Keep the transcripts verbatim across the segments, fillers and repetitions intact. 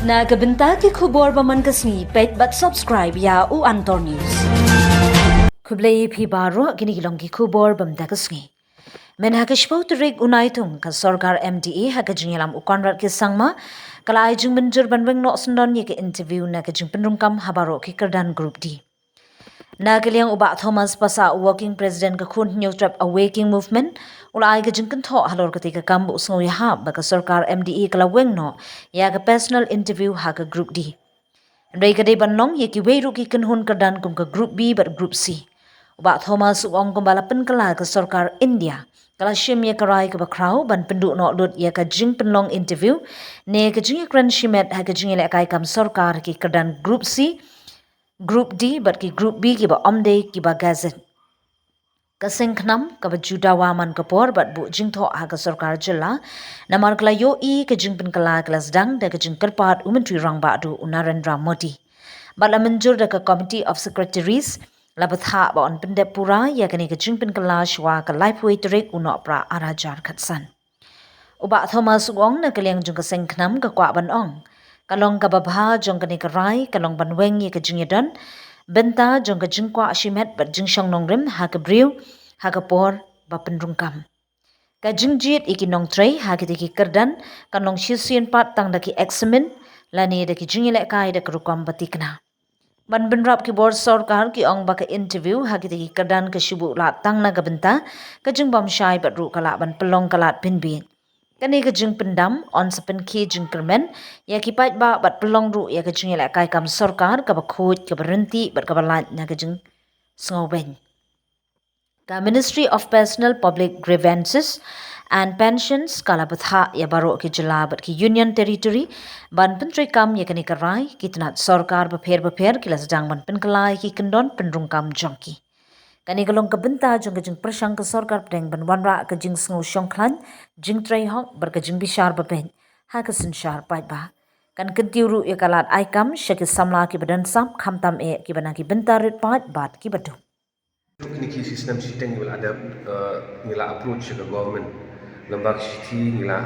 Na ka bynta ki khubor ba man ka sngi, peit bad subscribe ïa U Antor News. Khublei phi baroh, kine ki long ki khubor ba mynta ka sngi. Mynha ka shiphew tarik u Naitung, ka sorkar M D A ha ka jingïalam u Conrad K Sangma ka la ai jingmynjur ban weng noh syndon ïa ka interview na ka jingpynrung kam ha baroh ki kyrdan Group D. Na ka liang u Bah Thomas Passah, Working President ka Khun Hynñiewtrep Awakening Movement, u la ai ka jingkynthoh halor katei ka kam, ba u sngew ïahap ba ka sorkar M D A ka la weng noh ïa ka personal interview ha ka Group D. Hynrei ka dei ban long ïa kiwei ruh ki kynhun kyrdan kum ka Group B bad Group C. U Bah Thomas u ong kumba la pynkylla ka sorkar India, ka la shim ïa ka rai kaba khraw ban pynduh noh lut ïa ka jingpynlong interview ne ka jingïakren shimet ha ka jingïalehkai kam sorkar ki kyrdan Group C, Group D bad ki Group B kiba ym dei kiba gazette. Ka seng khnam kaba ju dawa man ka por bad buh jingthoh ha ka sorkar jylla, namar ka la ïohi ka jingpynkylla ka la sdang da ka jingkyrpad u Myntri Rangbah Duh u Narendra Modi. Bad la mynjur da ka Committee of Secretaries, la bthah ba yn pyndep pura ïa kane ka jingpynkylla shwa ka laiphew tarik u Nohprah ar hajar khatsan. U Bah Thomas u ong na ka liang jong ka seng khnam ka kwah ban ong, ka long kaba bha jong kane ka rai ka long ban weng ïa ka jingïadon bynta jong ka jingkwah shimet bad jingshong nongrim ha ka briew ha ka por ba pynrung kam. Ka jingjied ïa ki nongtrei ha kitei ki kyrdan kan long shisien pat tang da ki eksamin lane da ki jingïalehkai da ka rukom ba thikna. Ban bynrap, ki bor sorkar ki ong ba ka interview ha kitei ki kyrdan ka shu buh lad tang na ka bynta ka jingbym shai bad ruh ka lah ban pynlong ka lad pynbiej. Kane ka jingpyndam yn sa pynkhie jingkyrmen ïa ki paidbah bad pynlong ruh ïa ka jingïalehkai kam sorkar kaba khuid, kaba ryntih bad kaba lait na ka jingsngewbeiñ. Ka Ministry of Personal, Public Grievances and Pensions ka la bthah ïa baroh ki jylla bad ki Union Territory ban pyntreikam ïa kane ka rai. Ki tnat sorkar bapher bapher ki la sdang ban pynkylla ïa ki kyndon pynrung kam jong ki. Kane ka long ka bynta jong ka jingpyrshang ka sorkar pdeng ban wanrah ka jingsngew shongkhlaiñ, jingtrei hok bad ka jingbishar bapeit ha ka synshar paidbah. Kan kyntiew ruh ïa ka lad ai kam sha ki samla kiba don sap, khamtam eh kiba na ki bynta rit paid bad kiba duk. Kine ki shi snem shiteng ngi la dep, eh, ngi la approach sha ka government. Lem bad ka shithi ngi la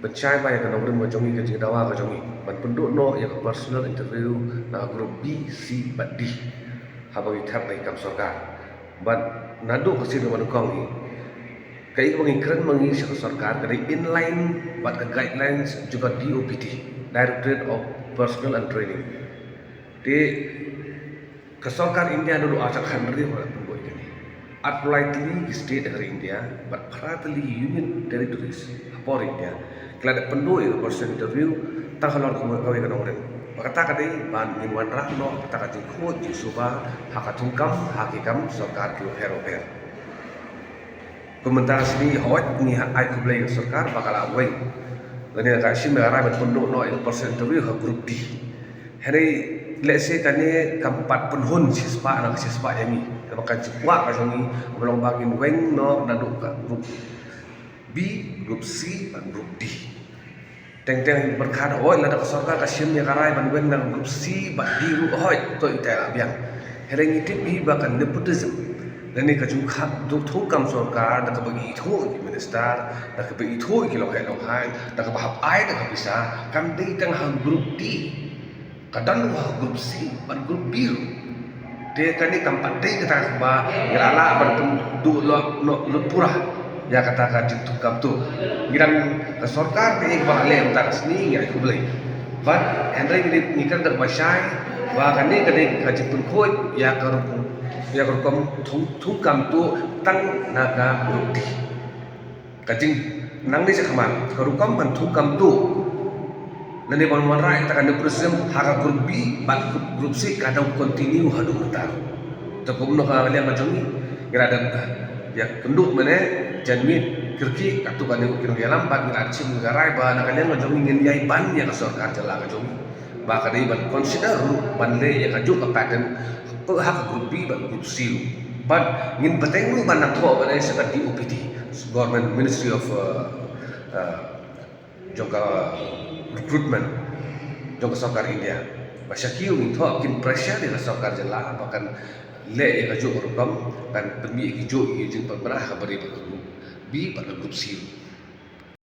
pynshai ba ïa ka nongrim ka jong ngi, ka jingdawa ka jong ngi ban pynduh noh ïa ka personal interview na ka Group B, C bad D haba ngi thep ïa ka kam sorkar. Bad naduh ka sien kaba nyngkong ngi, kaei kaba ngi kren ma ngi sha ka sorkar ka dei in line bad ka guidelines jong ka D O P T, Directorate of Personnel and Training. Te ka sorkar India naduh ar hajar khathynriew ka la pynduh ïa kane. Arphew lai tylli ki state ha ri India bad phra tylli union territories ha por India ki la dep pynduh ïa ka personal interview tang halor kawei ka nongrim. Ba kata ka dei ban ngin wanrah noh kata ka jingkhuid jingsuba ha ka thungkam ha ki kam sorkar kiba pher bapher. Kumta shisien hooid ngi ai khublei ïa ka sorkar ba ka la weng lane ka shim ïa ka rai ban pynduh noh ïa ka personal interview ha Group D. Hynrei lehse kane kam pat pynhun shispah na ka shispah ïa ngi. Kaba ka jingkwah ka jong ngi ka long ba ngin weng noh naduh ka Group B, Group C bad Group D. Teng teng pyrkhat hooid lada ka sorkar ka shim ïa ka rai ban weng na Group C bad D ruh hooid, to ita la biang. Hynrei ngi tip hi ba ka nepotism lane ka jingkhap duh thungkam sorkar da kaba ithuh ki minister, da kaba ithuh ki longheh longhaiñ, da kaba hap ai da ka pisa, kam dei tang ha Group D. Ka don ruh ha Group C bad Group B ruh. Te kane kam pat dei kata kaba ngi la lah ban pynduh lut, lut, lut pura ïa kata ka jingthungkam tuh. Ngi dang, ka sorkar kaei kaba la leh mynta ka sngi ngi ai khublei. Bad hynrei ngi, ngi kren da kaba shai ba kane ka dei ka jingpynkhuid ïa ka rukom, ïa ka rukom thung, thungkam tuh tang na ka Group D. Ka jing, nangne shakhmat ka rukom ban thungkam tuh lane ban wanrah ïa kata ka nepotism ha ka Group B bad Group C ka dang continue haduh mynta. Te kumno ka liang ka jong ngi, ngi la dep ïakynduh mynne janmiet kyrkieh katto katne ki nongïalam bad ngi la shim ïa ka rai ba na ka liang ka jong ngi ngin ïai ban ïa ka sorkar jylla ka jong ngi ba ka dei ban consider ruh ban leh ïa kajuh ka pattern ha ka Group B bad Group C ruh. Bad ngin bteng ruh ban nang thoh ban ïa sha ka D O P T, Government Ministry of, uh, uh, jong ka Recruitment jong ka sorkar India. Ba sha ki ruh ngin thoh, kin pressure ïa ka sorkar jylla ba kan leh ïa kajuh ka rukom, kan pynmih ïa kajuh ka jingpynbna ha ka bynta ka Group B bad ka Group C ruh.